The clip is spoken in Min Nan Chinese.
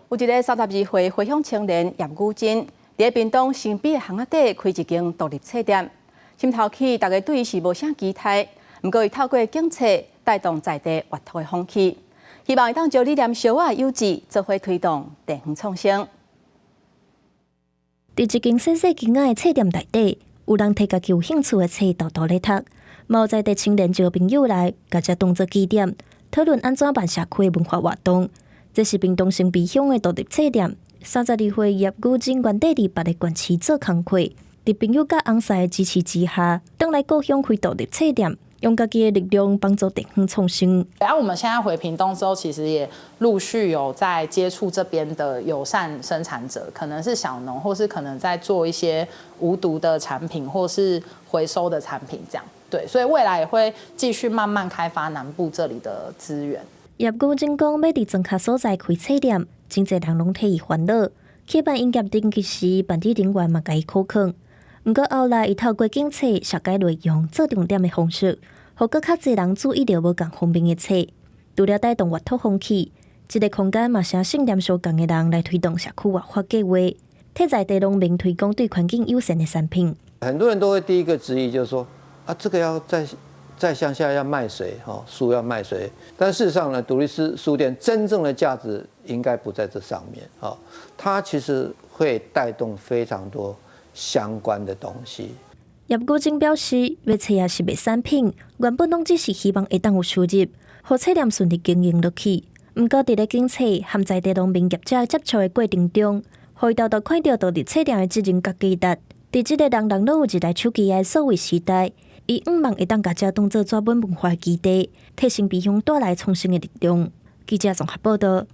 有一个32歲回鄉青年葉宇珍，佇屏東新埤的巷仔底開一間獨立冊店。心頭起，大家對伊是無啥期待，毋過伊透過景冊帶動在地閱讀的風氣，希望會當將理念小可幼稚，做伙推動地方創生。佇一間細細間仔的冊店內底，有人提家己有興趣的冊沓沓咧讀，嘛有在地青年招朋友來，共這當做基點，討論按怎辦社區的文化活動。這是屏東新埤鄉的獨立冊店。32歲葉宇珍原底佇別个縣市做工課，佇朋友佮翁婿的支持之下，轉來故鄉開獨立冊店，用家己的力量幫助地方創生。然後我們現在回屏東之後，其實也陸續有在接觸這邊的友善生產者，可能是小農，或是可能在做一些無毒的產品，或是回收的產品，這樣。對，所以未來也會繼續慢慢開發南部這裡的資源。葉宇珍講，欲佇莊跤所在開冊店，真濟人攏替伊煩惱。去辦營業登記時，辦理人員嘛共伊苦勸。毋過後來，伊透過景冊修改內容，做重點的方式，予閣較濟人注意著無仝封面的冊。除了帶動閱讀風氣，這个空間嘛誠信念相仝的人來推動社區活化計劃，替在地農民推廣對環境友善的產品。很多人都會第一個質疑，就是說啊，這個要在鄉下要賣誰？哈，書要賣誰？但事實上呢，獨立書店真正的價值應該不在這上面。哈，它其實會帶動非常多相關的東西。葉宇珍表示，賣冊抑是賣產品，原本攏只是希望會當有收入，予冊店順利經營落去。毋過，佇咧景冊和在地農民業者接觸的過程中，予伊沓沓看著獨立冊店的責任佮價值。佇這个人人攏有一台手機的數位時代，伊向望會當共這當做紙本文化的基地，替新埤鄉帶來創新的力量。記者綜合報導。